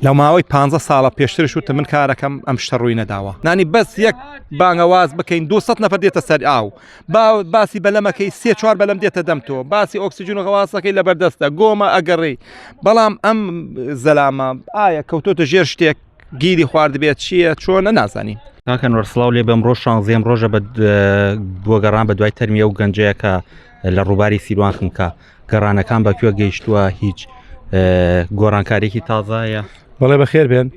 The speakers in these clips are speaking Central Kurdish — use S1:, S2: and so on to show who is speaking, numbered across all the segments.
S1: لە ماوەی پ ساڵە پێشترش وتم من کارەکەم ئەم شتە ڕووی نەداوە نانی بەس یەک بانگەواز بکەین 200 نەفەر دێتە سەر ئاو با باسی بەلەمەکەی سێ چوار بەلەم دێتە دەم تۆ باسی ئۆکسسیجن و غەواسەکەی لە بەردەستە گۆمە ئەگەڕی بەڵام ئەم زەلامە ئایا کەوتۆتە ژێر شتێک گیری خواردبێت چییە چۆنە نازانین.
S2: کاکە نوەر سڵاو لێ بەم ڕۆژ شانزیەم ڕۆژە بە بۆ گەڕان بە دوای تەرمی ئەو گەنجەیە کە لە ڕووباری سیروان خنکا گەڕانەکان بە کوێ گەیشتووە هیچ گۆڕانکارێکی تازایە
S1: بەڵێ بەخێر بێن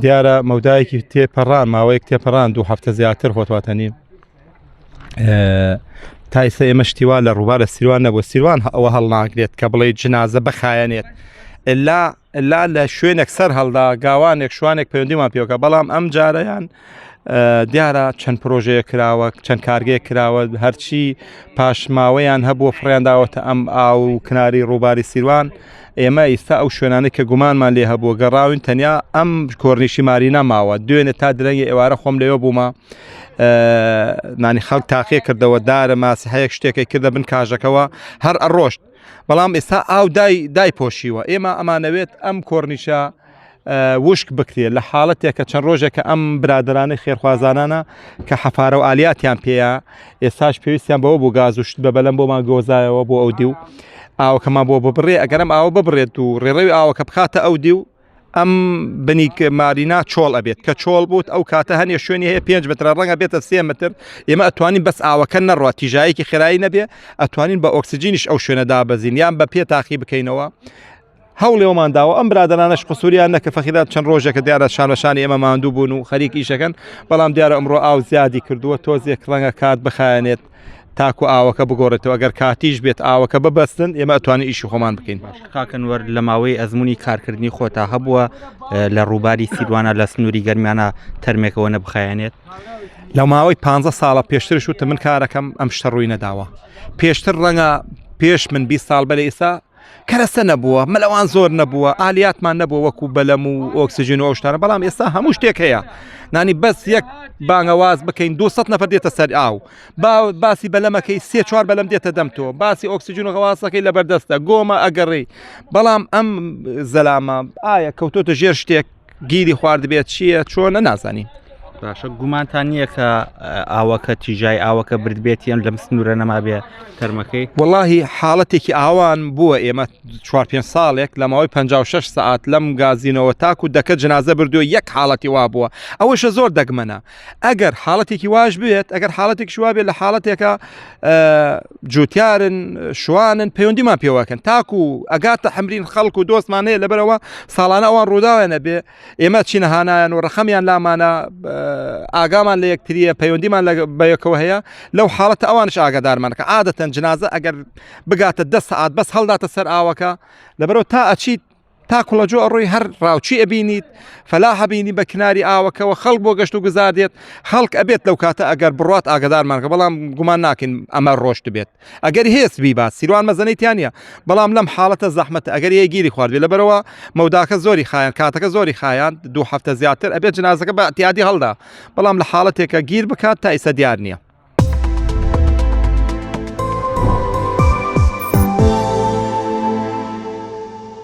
S1: دیارە مەودایەکی تێپەڕان ماوەیەک تێپەڕان دوو هەفتە زیاتر خۆتواتەنی تا ئیستا ئێمە شتیوا لە ڕووبارە سیروان نەبوو سیروان ئەوە هەڵناگرێت کە بڵێ جنازە بخایەنێت ئللا لا لە شوێنێک سەر هەڵدا گاوانێک شوانێک پەیوەندیمان پێوەکە بەڵام ئەم جارەیان دیارە چەند پرۆژەیە کراوە چەند کارگەیە کراوە هەرچی پاشماوەیان هەبووە فڕیان داوەتە ئەم ئاو و کناری ڕووباری سیروان ئێمە ئیستا ئەو شوێنانەی کە گومانمان لێ هەبووە گەڕاوین تەنیا ئەم کۆرنیشی مارینا ماوە دوێنێ تا درەنگی ئێوارە خۆم لەوێ بوومە نانی خەڵک تاقیە کردەوە دارە ماسیحەیەک شتێکی کردە بن کاژەکەوە هەر ئەڕۆشت بەڵام ئێستا ئاو دای دای پۆشیوە ئێمە ئەمانەوێت ئەم کۆرنیشە وشک بکرێت لە حاڵەتێک کە چەند ڕۆژێکە ئەم برادرانەی خێرخوازانانە کە حەفارە و ئالیاتیان پێیە ئێستاش پێویستیان بەوە بوو گاز و شت بە بەلەم بۆمان گۆزایەوە بۆ ئەو دیو ئاوەکەمان بۆ ببڕێ ئەگەرم ئاوە ببڕێت و ڕێڕەوی ئاوەکە بخاتە ئەو دیو ئەم بنی مارینا چۆڵ ئەبێت کە چۆڵ بوت ئەو کاتە هەنێ شوێنی هەیە 5 مترە ڕەنگە بێتە سێ متر ئێمە ئەتوانین بەس ئاوەکە نەڕات تیژایەکی خێرایی نەبێ ئەتوانین بە ئۆکسجینیش ئەو شوێنە دابەزین یان بە پێ تاقی بکەینەوە هەوڵی ئەومان داوە ئەم برادەرانەش قسوریان نەکە فەخیرات چەند ڕۆژێکە دیارە شانەشانی ئێمە ماندوو بوون و خەریک ئیشەکەن بەڵام دیارە ئەمڕۆ ئاو زیادی کردووە تۆزێک ڕەنگە کات بخایەنێت تاکو ئاوەکە بگۆڕێتەوە ئەگەر کاتیش بێت ئاوەکە ببەستن ئێمە ئەتوانین ئیشی خۆمان بکەین
S2: کاکەنوەر لە ماوەی ئەزمموی کارکردنی خۆتا هەبووە لە ڕووباری سیروانە لە سنووری گەرمیانە تەرمێکەوە نەبخایەنێت
S1: لە ماوەی پ ساڵە پێشترش وتم من کارەکەم ئەم شتە ڕووی نەداوە پێشتر ڕەنگە پێش من 20 ساڵ بەلێ ئێستا کەرەسە نەبووە مەلەوان زۆر نەبووە ئالیاتمان نەبووە وەکو بەلەم و ئۆکسسیژین و ئەو شتانە بەڵام ئێستا هەموو شتێک هەیە نانی بەس یەک بانگەواز بکەین 200 نەفەر دێتە سەر ئاو با باسی بەلەمەکەی سێ چوار بەلەم دێتە دەم تۆ باسی ئۆکسسیژین و غەواسەکەی لە بەردەستە گۆمە ئەگەڕی بەڵام ئەم زەلامە ئایا کەوتۆتە ژێر شتێک گیری خواردبێت چییە چۆنە نازانین.
S2: باشە گومانتان نییە کە ئاوەکە تیژای ئاوەکە بردبێتیان لەم سنوورە نەمابێ تەرمەکەی
S1: وەڵاهی حاڵەتێکی ئاوان بووە ئێمە چوار پێنج ساڵێک لە ماوەی 56 سەعات لەم گازینەوە تاکو دەکە جنازە بردووە یەک حاڵەتی وا بووە ئەوەشە زۆر دەگمەنە ئەگەر حاڵەتێکی واش بێت ئەگەر حاڵەتێکی وا بێت لە حاڵەتێکە جوتیارن شوانن پەیوەندیمان پێوەکەن تاکو ئەگاتە حمرین خەڵک و دۆستمان هەیە لەبەرەوە ساڵانە ئەوان ڕووداویان نەبێ ئێمە چینە هانایان و ڕەخەمیان لامانە ئاگامان لە یەکتریە پەیوەندیمان لە بەیەکەوە هەیە لەو حاڵەتە ئەوانش ئاگادارمان کە عادەتەن جنازە ئەگەر بگاتە دە سەعات بەس هەڵداتە سەر ئاوەکە لەبەرەوە تا ئەچیت تا کوڵەجۆ ئەڕۆی هەر ڕاوچی ئەبینیت فەلاح ئەبینی بە کناری ئاوەکەوە خەڵک بۆ گەشت و گوزار دێت خەڵک ئەبێت لەو کاتە ئەگەر بڕات ئاگدارمانکە بەڵام گومان ناکەین ئەمە ڕۆشت بێت ئەگەر هێز بیبات سیروان مەزەنەی تیانە بەڵام لەم حاڵەتە زەحمەتە ئەگەر یە گیری خواردبێ لەبەرەوە مەوداکە زۆری خایەن کاتەکە زۆری خایان دوو هەفتە زیاتر ئەبێت جنازەکە بە اعتیادی هەڵدا بەڵام لە حاڵەتێکە گیر بکات تا ئیسە دیار نییە.